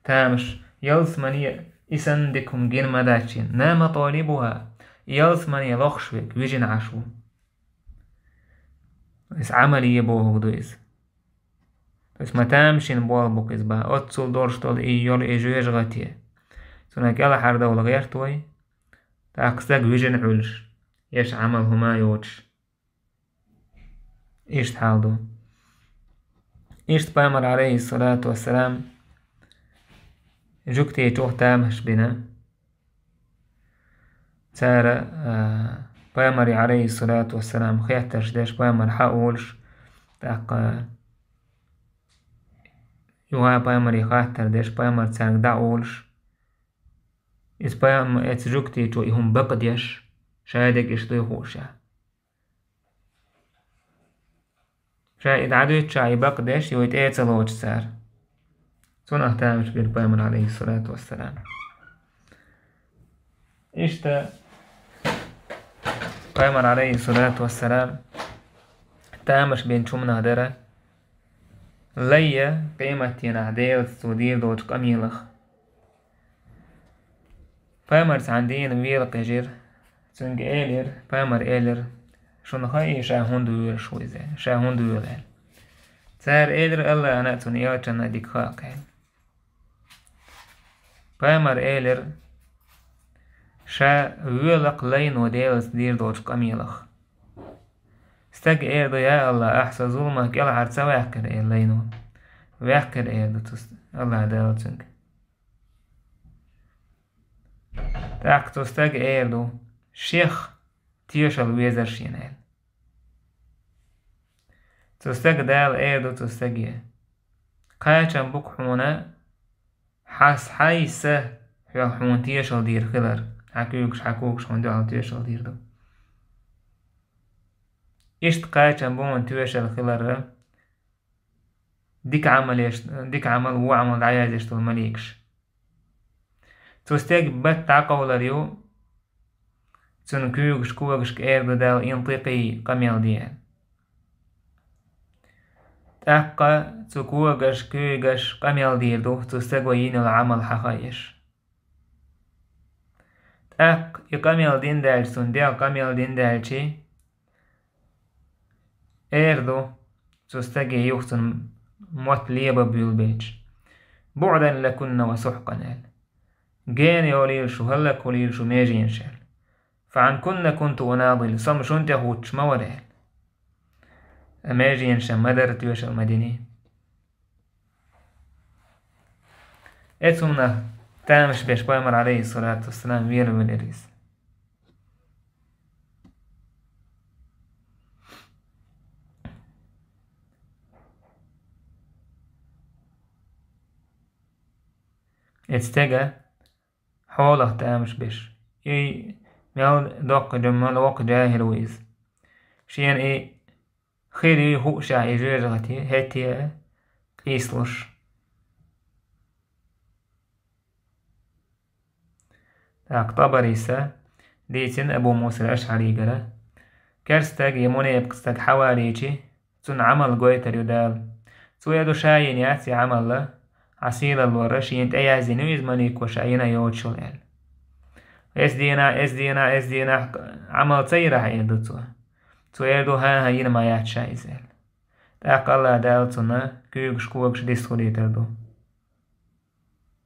тамаш, ялсамане и санна дика хӀума гина ма дац шена. «Ла маталибуха». Ялсамане лохуш верг вижина Ӏаш ву. Иза Ӏамале бохург ду иза. То есть ма тамашийна болх бу-кх иза бах, оццул долуш долу и йолу и жоьжахати. Цунах кӀелхьардовла гӀерта вай, тӀаккха стаг вижина Ӏуьллуш, еш Ӏамал хӀума а йоцуш. Иштта хьал ду. Иштта пайхамар, Ӏалайхиссалату вассалам, жуьгтичух тамаш бина. Цара, а, пайхамаре, Ӏалайхиссалату вассалам, хеттарш деш, пайхамар хьан олуш, тӀаккха юха пайхамаре хаттар деш, пайхамар цаьрга дӀа олуш. Иза пайхам-, эцу жуьгтичо и хӀума бакъдеш, ша дерг иштта дуй хууш. Ша и дӀадуьйцучохь и бакъдеш, и вай тӀе а ца лоцуш цара. Цунах тамаш бира пайхамар, Ӏалайхиссалату вассалам. Иштта пайхамар, Ӏалайхиссалату вассалам, тамаш бинчу хӀуманах дара лайя къематдийнахь Делаца цо дийр долчу къамелах. Пайхамар цхьана дийна вела кхежира. Цуьнга элира, пайхамар элира: «Шуна хаий, ша хӀунда воьлуш ву иза, ша хӀунда воьлу?» — аьлла. Цара элира: «АллахӀана а, цуьнан элчанна а дика хаьа», — аьлла. Пайхамар элира: «Ша воьлу-кх лайно Делаца дийр долчу къамелах». Стага эр ду: «Я АллахӀ, ахь со зуламах кӀелхьара ца ваьккхира», — аьлла лайно. «Ваьккхира», — эр ду цу АллахӀ Дала цуьнга. ТӀаккха цу стага эр ду: «Шех тешалла везара шена», — аьлла. Цу стага Дала эр ду цу стаге: «Кхачам бу-кх хьуна, хьан са, хьайса хьо-, хьуна тешалла дийр хилар, хьан куьйгаш, хьан когаш хьуна дуьхьал тешалла дийр ду». Иштта кхачам бу хьуна тешалла хиларра, дика Ӏамал еш, дика Ӏамал, вон Ӏамал дӀаязъеш долу маликаш. Цу стеган бат дӀакъовлар ю, цуьнан куьйгаш, когашка эр ду Дала: «Интикъи, къамел де». ТӀаккха цу когаш, куьйгаш къамел дийр ду, цу стага йина йолу Ӏамал хьахаеш. ТӀаккха и къамел дина даьлча, цунна дегӀ къамел дина даьлчи, эр ду цу стаге юха цунна мотт леба буьйлабелча: «БуӀдан лакунна ва сухькъан», — аьлла. «Гена йолийла шу, хӀаллаквалийла шу, меженаш», — аьлла. «Фа Ӏанкунна кунту унадил», со-м шуна тӀе хӀуттуш ма вара, аьлла. Ткъа меженашна ма дара тоьшалла ма дини. Эцунна тамаш беш пайхамар, алейхиссалату вассалам, вера велира иза. Эцу стеган хьолах тамаш беш. И мел доккха, мел воккха жахӀил ву иза. Шена и хир юй хууш, и жоьжахати хӀетте а къийсалуш. ТӀаккха ТӀабарис дийцина Абу Муса ал-АшӀаригара: керста стаг я мунепакъ стаг хьавалийчи, цунна Ӏамал гойтур ю Дала. Цо эр ду, ша йина яц и Ӏамал, Ӏа сийлаллора, шена тӀеязйина ю иза малико, ша йина йоцуш йолу аьлла. Эс дийнахь, эс дийнахь, эс дийнахь Ӏамал ца йира хьан, эр ду цо. Цо эр ду, хӀан-хӀа, йина ма яц ша иза аьлла. ТӀаккха АллахӀ Дала цунна куьйгаш, когаш дисхуьлуьйтур ду.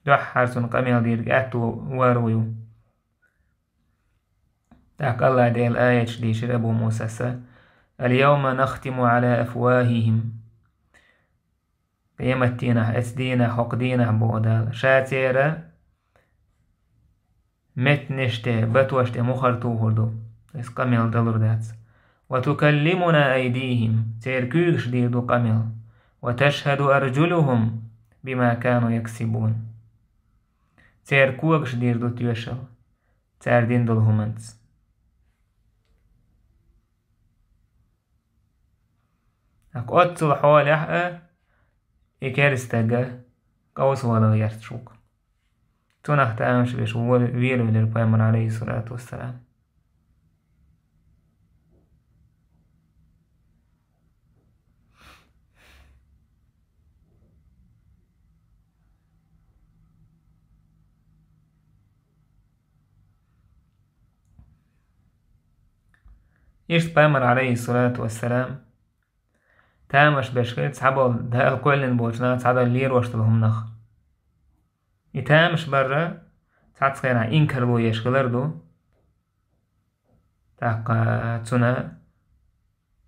дуьххьара цунна къамел дийриг аьтту вар ву. ТӀаккха АллахӀ Дела аяташ дийшира Абу Мусас: «اليوم نختم على أفواههم». Къематдийнахь, эцу дийнахь, хӀокху дийнахь боху Дала, Ша церан меттанаш тӀе, батош тӀе мухӀар тухур ду, иза къамел далур дац. «وتكلمنا أيديهم», церан куьйгаш дийр ду къамел. «وتشهد أرجلهم بما كانوا يكسبون». Церан когаш дийр ду тоьшалла цара дина долу хӀуманца. ТӀаккха оццул хьолехь а и керстаг къовсавала гӀерташ ву-кх. Цунах тамаш беш ву-, велавелира пайхамар, алейхиссалату вассалам. Иштта пайхамар, алейхиссалату вассалам, тамаш беш хилла цхьаболу Дала кхоьллина болчу наха цхьадолу лелош долу хӀуманах. И тамаш барра цхьацца хенахь инкарло еш хилар ду. ТӀаккха цуьнан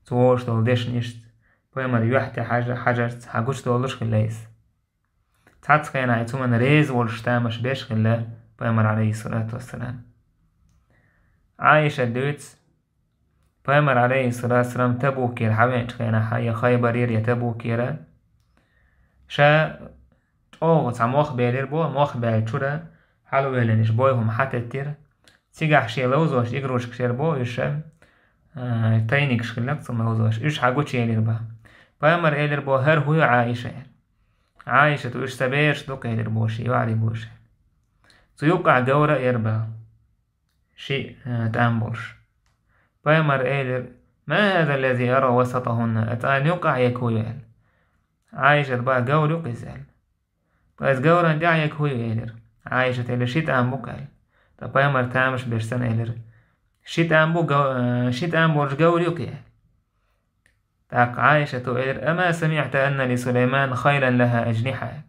цо олуш долу дешнашца, пайхамар юьхь тӀе хьажа-, хьажарца хьан гучудолуш хилла иза. Цхьацца хенахь и цу хӀуманна реза волуш тамаш беш хилла пайхамар, алейхиссалату вассалам. Ӏайша дуьйцу, пайхамар, алейхиссалату вассалам, Табукера хьан веанчу хенахь, я Хайбарера, я Табукера, ша чӀогӀа цхьа мох белира бо, мох баьллачуьра хьалавоьллина иша бой хӀума хьатеттира. Цигахь шен ловзош игрушкаш яра бо уьш, а, тайникаш хилла-кх цу ловзош. Уьш хьан гучуелира бан. Пайхамар элира бо: «ХӀара хӀун ю, Ӏайша?» — аьлла. Ӏайшата: «Уьш сан бераш ду-кх», — элира бо шен йоӀарий бу уьш. Цу юккъехь говр а яра бан, шиъ, а, тӀам болуш. Пайхамар элира: «ما هذا الذي أرى وسطهن؟ Ткъа юккъехь ерг хӀун ю?» — аьлла. Ӏайшата бан: «Говр ю-кх иза», — аьлла. «Ткъа иза говран тӀехь ерг хӀун ю?» — элира. Ӏайшата элира: «Ши тӀам бу-кх», — аьлла. Ткъа пайхамар тамаш беш санна элира: «Ши тӀам бу гов-, э, ши тӀам болуш говр ю-кх и», — аьлла. ТӀаккха Ӏайшата элира: «أما سمعت أن لسليمان خيلا لها أجنحة?» — аьлла.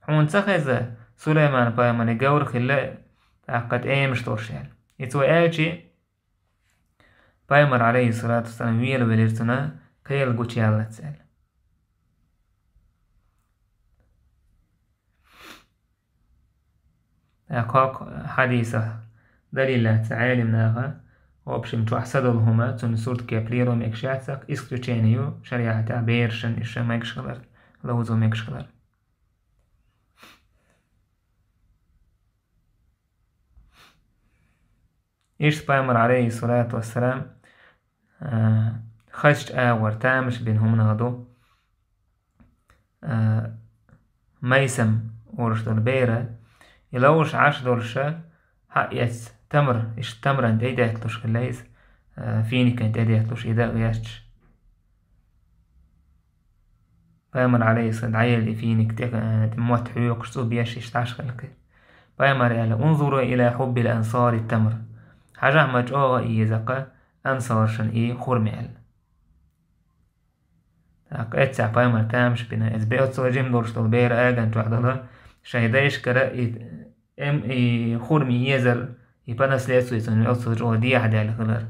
Хьуна ца хеза, Сулайман-пайхамаран говр хилла, тӀаккха тӀемаш долуш, аьлла. И цо аьлчи, пайхамар, алейхиссалату вассалам, велавелира цунна, кхел гучуяллалц, аьлла. ТӀаккха хӀокху хьадисах далил лаьцна Ӏелимнаха, в общем, чохь са долу хӀума, цуьнан сурт-кеп лело мегаш яц, исключение ю шариӀатехь берашна иштта мегаш хилар, ловзо мегаш хилар. Иштта пайхамар, алейхиссалату вассалам, а, хазачу агӀор тамаш бина хӀуманах ду, а, майсам олуш долу бер, и ловзуш Ӏаш долуша, хьаэцна тамар, иштта тамаран тӀе детталуш хилла иза, а, финикан тӀе детталуш и дагӀа гӀерташ. Пайхамар, алейхиссалам, дӀаелла и финик тӀе, э, тӀе мотт хьоькхуш, цӀу беш, иштта Ӏаш хилла кхин. Пайхамар аьлла: «انظروا إلى حب الأنصار التمر». Хьажахь ма чӀогӀа и еза-кх ансаршна и хурма аьлла. ТӀаккха эццахь пайхамар тамаш бина, иза бе оццул жима долуш долу бер аган чохь долу, шайн дайшкара и, эм, и хурма езар, и по наследству цунна оццул чӀогӀа дехьа даьлла хилар.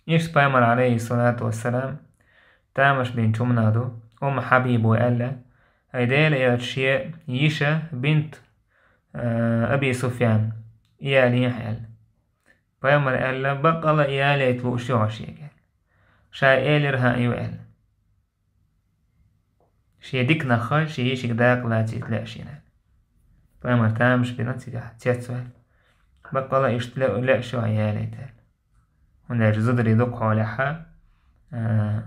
Иштта пайхамар, алейхиссалату вассалам, тамаш бинчу хӀуманах ду, Умма Хьабиба аьлла: «Ай Дела элча, шен йиша бинт, э, Аби Суфьян ялийна», — аьлла. Пайхамар аьлла: «Баккъала ялийта лууш ю хьо шега», — аьлла. Ша элира: «ХӀаъ, ю», — аьлла. Шен диканах шен йишига дакъа лацийта лаьа шена. Пайхамар тамаш бина цигахь, цецваьлла. Баккъала иштта ле-, лаьа шу ялийта аьлла. ХӀунда аьлча зударий дукха хьолехь, а,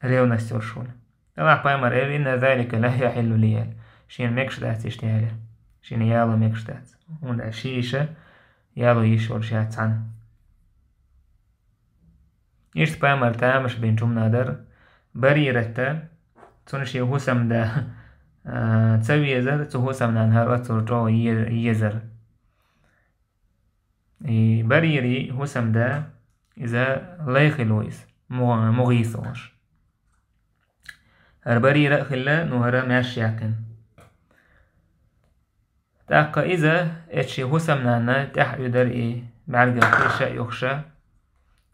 ревность йолуш хуьлу. Делахь пайхамар элира: «إن ذلك لا يحل لي», — аьлла. Шена мегаш дац иштта ялийта. Шена яло мегаш дац. ХӀунда аьлча шен йиша яло йиш йолуш яц цхьанна. Иштта пайхамар тамаш бинчу хӀуманах дара Барирата, цунна шен хӀусамда а, ца везар, цу хӀусамнана хӀара оццул чӀогӀа е-, езар. И Барира хӀусамда, иза лай хилла ву иза, Му-, МугӀис волуш. ХӀара Барира а хилла, ну хӀара маьрша яьккхина. ТӀаккха иза эцу шен хӀусамнанна тӀаьхьа уьдура и бӀаьргех кхиша а юхуша,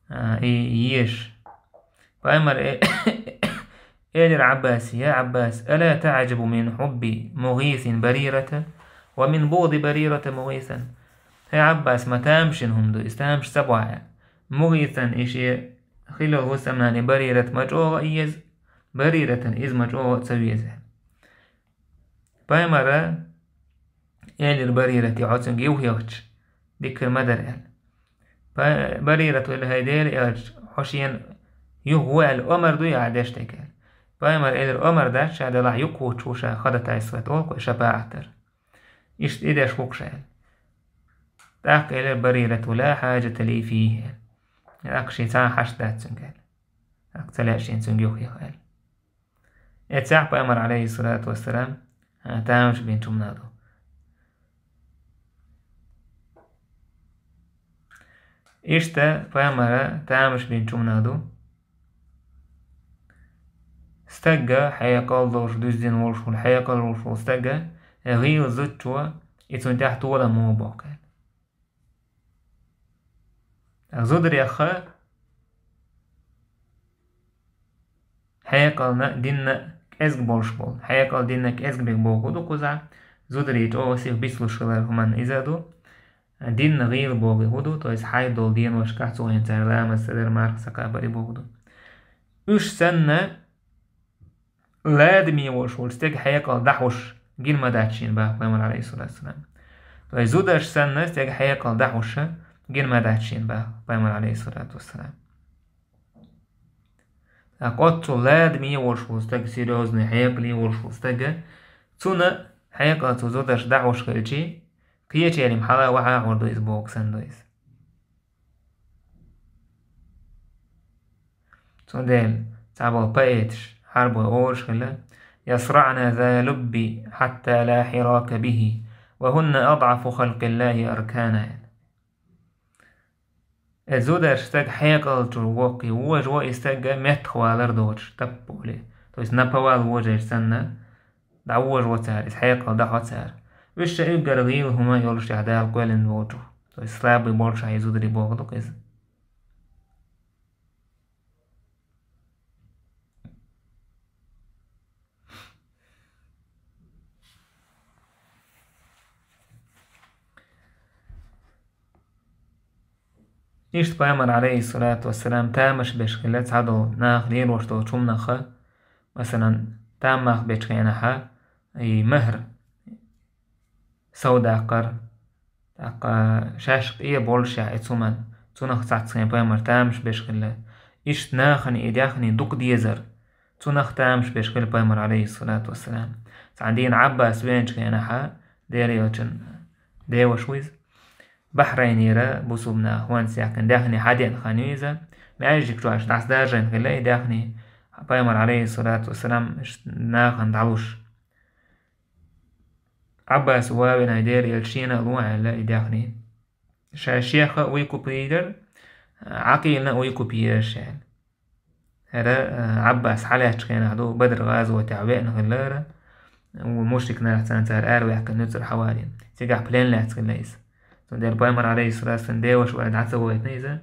а, и езаш. Пайхамар э-, элира Ӏаббасе: «Я Ӏаббас, ала таӀжабу мин хьубби МугӀисин Барирата ва мин бугӀди Барирата МугӀисан?» ХӀей Ӏаббас, ма тамашийна хӀума ду иза, тамаш ца бохьа. МугӀисан и шен хиллал хӀусамнана и Барират ма чӀогӀа а еза, Бариратана иза ма чӀогӀа а ца веза. Пайхамара элира Барирате: «Хьо цуьнга юхайахча, диккара ма дара», — аьлла. Пай-, Барирата вуьйла: «ХӀай Делан элча, хьо шена юха гӀо аьлла омар дуй ахь деш дерг?» — аьлла. Пайхамара элира: «Омар дац, ша делахь юккъехуттуш ву ша ходатайствовать олу-кх вай шапаӀат дара. Иштта и деш ву-кх ша», — аьлла. ТӀаккха элира Барирата: «Ла хьаджата ли фихи», — аьлла. ТӀаккха шен цхьа а хьашт дац цуьнга аьлла. ТӀаккха ца лаьа шена цуьнга юхаяха аьлла. Эццехь Пайхамар, Ӏалайхиссалату вассалам, а, тамаш бинчу хӀуманах ду. Иштта Пайхамара тамаш бинчу хӀуманах ду. Стагга хьекъал долуш, дуьззина волуш волу, хьекъал волуш волу стагга гӀийла зудчо и цунна тӀехь толам ма боху аьлла. Зударех хьекъална а, динна а кӀезиг болуш болу. Хьекъал, динна кӀезиг берг боху ду кхузахь. Зударий чӀогӀа сиха бицлуш хилар хӀуманна иза а ду. Динна гӀийла боху хӀун ду, то есть хьайба долу деношкахь цу хенахь цара ламаз ца дар, марха ца кхабар и боху ду. Уьш санна, ладаме волуш волу стеган хьекъал дӀахьуш гина ма дац шена боху Пайхамар, Ӏалайхиссалату вассалам. То есть зударш санна стеган хьекъал дӀахьуш гина ма дац шена боху Пайхамар, Ӏалайхиссалату вассалам. ТӀаккха оццул ладаме волуш волу стаг, серьёзный хьекъале волуш волу стаг, цуьнан хьекъал цу зударша дӀахьуш хилча, кхечеран хьала вахьа а гӀур ду иза боху санна ду иза. Цундела цхьаболу поэташ, хьарбой олуш хилла: «يصرعن ذا اللب حتى لا حراك به، وهن أضعف خلق الله أركانا», — аьлла. Э, зударш стаг хьекъал чу воккхий, вожа во и стаг меттахвалар доцуш, таппуле. То есть наповал вожийча санна, дӀавожа во цара, иза хьекъал дӀахьо цара. Уьш ша уггар гӀийла хӀума йолуш тӀехь Дала кхоьллина волчух. То есть слабый болчохь и зударий боху ду-кх иза. Иштта Пайхамар, Ӏалайхиссалату вассалам, тамаш беш хилла цхьадолу наха лелош долчу хӀуманах, масалан, таммах бечу хенахьа, и махӀар, сов даккхар, тӀаккха шаьш къе боллушехь и цу хӀуманна, цунах цхьацца хен Пайхамар тамаш беш хилла. Иштта нахана и даьхни дукха дезар, цунах тамаш беш хилла Пайхамар, Ӏалайхиссалату вассалам. Цхьана дийнахь Ӏаббас веанчу хенахьа, Делан элчан деваша ву иза, Бахьрайнера бусулба наха хӀонца яьккхина даьхни хьадеана хан ю иза, маьждиг чохь дӀасадаржийна хилла и даьхни, Пайхамар, Ӏалайхиссалату вассалам, нахана дӀалуш. Ӏаббас вавина, Делан элча шена а ло аьлла и даьхни. Ша шех а вуй купийрар, Ӏакъилна а вуй купийрар ша аьлла. ХӀара, а, Ӏаббас хьалаьттачу хенахь ду, Бадр гӀазотехь веана хиллара, у мушрик нах царна цара араваьккхина нуьцкъара хьавалийна. Цигахь плен лаьцна хилла иза. Цундела Пайхамар, Ӏалайхиссалату вассалам, деваша вара дӀа ца войтина иза,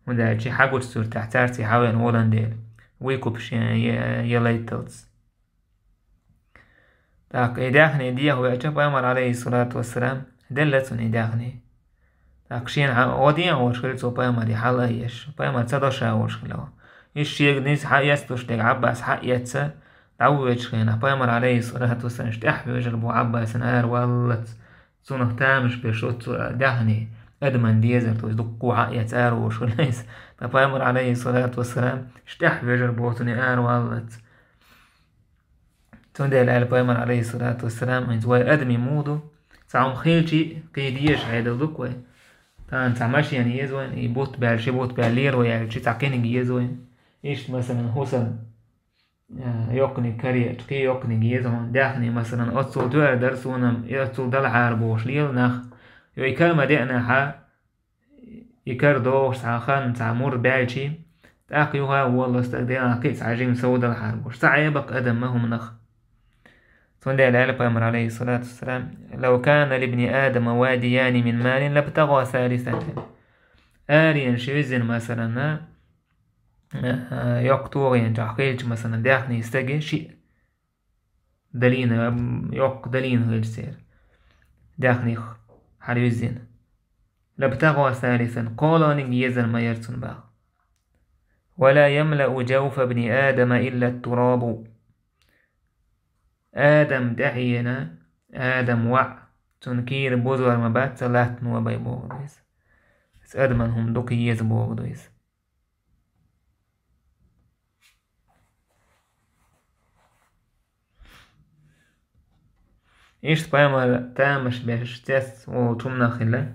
хӀунда аьлча хьагучу суьртехь цаьрца хьавеана волан дела, вуй купаш я, я, я лайтталц. ТӀаккха и даьхни деха веача, Пайхамар, Ӏалайхиссалату вассалам, делла цунна и даьхни. ТӀаккха шена хьан гӀо ден а волуш хилла цо Пайхамаре хьала а еш, Пайхамар ца доша а волуш хилла. Иза шега низ хьаэцалуш дерг Ӏаббас хьаэца, дӀавоьдучу хенахь, Пайхамар, Ӏалайхиссалату вассалам, иштта тӀаьхьа вежар бу Ӏаббасана ара валлалц, цунах тамаш беш оццу даьхни, адаман дезар, то есть дуккха хьаэца ара волуш хилла иза. Ткъа Пайхамар, Ӏалайхиссалату вассалам, иштта тӀаьхьа вежар бу цунна ара валлалц. Цундела аьлла Пайхамар, Ӏалайхиссалату вассалам, хӀинца вай адамийн муха ду, цхьа хӀума хилчий, кхин дезаш хьедала ду-кх вай. Тахана цхьа машена еза вайна, и бутт баьлла, ши бутт баьлла лера вай аьлча, цхьа кхиниг еза вайна. Иштта, масалан, хӀусам, э, йоккханиг караеача, кхин йоккханиг еза хьона, даьхни, масалан, оццул тоьар дар суна, и оццул далахьара бохуш лела нах, йо, и кара ма деана хьа, и кара догӀуш цхьа хан, цхьа мур баьлчи, тӀаккха юха а волло стаг Делан кхин а цхьа жима сов далахьара бохуш. Ца Ӏебаккха адам ма хӀуманах. Цундела аьлла пайхамар, алейхиссалату вассалам: «Лав кана либни Адама вадияни мин малин лабтагъа салисан». Аренаш визина, масалан, а, йоккха тогӀенчохь хилча, масалан, даьхни стаге шиъ далийна, м, йоккха далийна хилча церан, даьхних хьарвизина. «Лабтагъа салисан», кхоалгӀаниг езар ма яра цунна боху. «Ва ла ямлау джауфа бни Адама илла турабу». Адам тӀаьхьена, Адам ваӀ, цунна кийра бузор ма бац, ца латтано бай боху ду иза. Адаман хӀума дукха еза боху ду иза. Иштта пайхамар тамаш беш цец волчу хӀуманах хилла,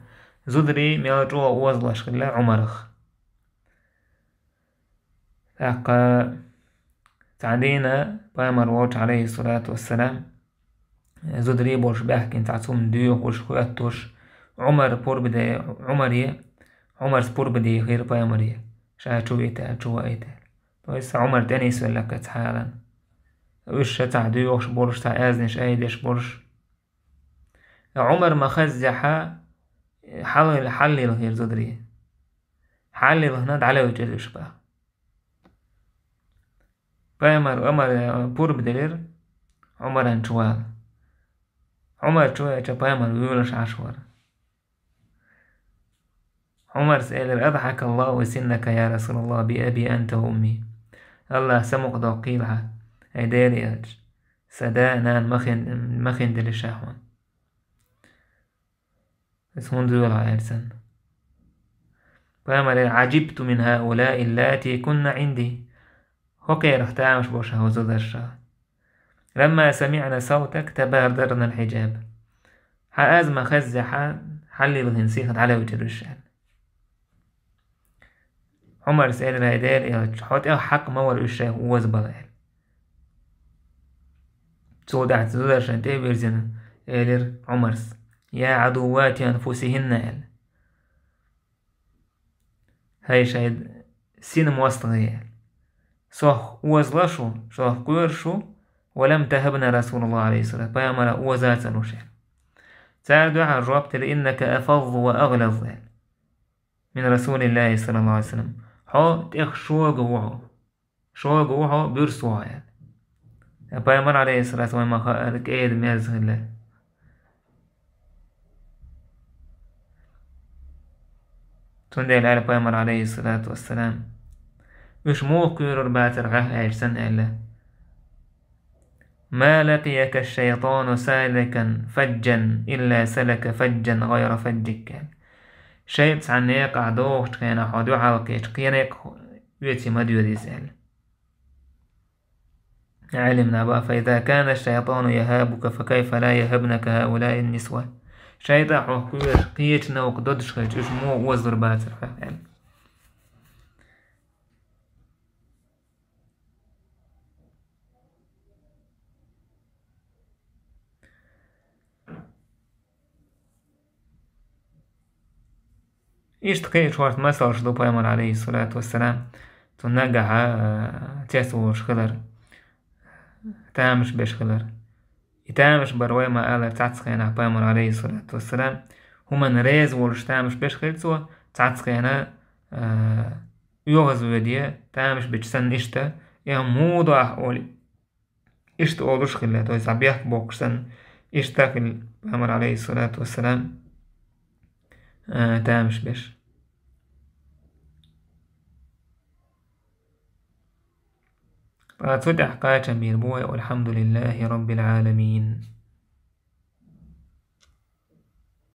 зударий мел чӀогӀа озалуш хилла Ӏумарах. ТӀаккха цхьана дийнахь пайхамар волчу, алейхиссалату вассалам, зударий болуш баьхкина цхьацца хӀума доьхуш, хоьттуш, Ӏумар пурба де-, Ӏумаре, Ӏумарс пурба дийхира пайхамаре, ша чу вита аьлла, чу ваийта аьлла. То есть Ӏумар тӀе нисвелла кхаьчча хьалан. Уьш ша цхьа доьхуш болуш, цхьа аьзнаш айдеш болуш. Ӏумар ма хаззехьа, хьал-, хьаллилхира зударий. Хьаллилхина дӀалевжира уьш боху. Пайхамар Ӏумар, э, пурба делира Ӏумаран чу вала. Ӏумар чу веача пайхамар воьлуш Ӏаш вара. Ӏумарс элира: «Адхьакаллаху синнака, я Расулаллах, би аби анта ва умми». Аллах самукъа доккхийла хьан, хӀай Делан элча. Сан да а, нана а ма хин-, ма хиндилла ша хьуна. Иза хӀунда воьлу хьан аьлла санна. Пайхамар элира: «Ӏаджибту мин хӀаулаи ллати кунна Ӏинди». ХӀокхерах тамаш бо ша хӀокху зударша. «Ламма самиъна савтак табадарна алхьиджаб». Хьан аз ма хаззехьа, хьаллилхина сиха дӀалевжира уьш аьлла. Ӏумарс элира: «ХӀай Делан элча, хьо тӀех хьакъ ма вара уьш шайх озабала», аьлла. Цул тӀаьхьа зударшна тӀе а вирзина, элира Ӏумарс: «Я Ӏадуввати анфусихинна», аьлла. «ХӀай шайн сина мостагӀий», аьлла. «Сох озалуш ву, сох кхоьруш ву, ва лам тахабна Расулаллах, алейхиссалам, пайхамара оза а ца луш», аьлла. Цара дуьхьал жоп делира: «Иннака афаззу ва агълаз», аьлла. «Мин Расулиллахи саллаллаху алейхи ва саллям». Хьо тӀех шога ву хьо. Шога ву хьо, буьрса ву хьо, аьлла. Ткъа пайхамар, алейхиссалату вассалам, ма хаьара, кӀеда мерза хилла. Цундела аьлла пайхамар, алейхиссалату вассалам: «Уьш муха кхоьрур бацара хьох?» аьлча санна аьлла: «Ма лакияка шайтану саликан фаджан илла салака фаджан гайра фаджик», аьлла. ШайтӀа цхьана некъахь догӀучу хенахь хьо дуьхьал кхечу кхин некъ оьций ма доьду иза аьлла. Ӏелим наха боху: «Фа иза кана шайтану яхабука, фа кайфа ла яхабнака хӀаулаи нисва». ШайтӀа хьох кхоьруш кхечу новкъа додуш хилча, уьш муха озалур бацара хьох аьлла. Иштта кхечу хӀорш масалш ду пайхамар, алейхиссалату вассалам, цу нагахь, а, цец волуш хилар, тамаш беш хилар. И тамаш бар вай ма-аллара цхьацца хенахь пайхамар, алейхиссалату вассалам, хӀуманна реза волуш тамаш беш хилла цо, цхьацца хенахь, а, оьгӀазвоьде, тамаш бечу санна иштта, и муха ду ахь олий. Иштта олуш хилла, то есть, цхьа бехк боккхуш санна, иштта хилла пайхамар, алейхиссалату вассалам, а, тамаш беш. Ткъа цу тӀехь кхачам бийр бу вай: «Валхьамдулиллахи Роббил Ӏаламин».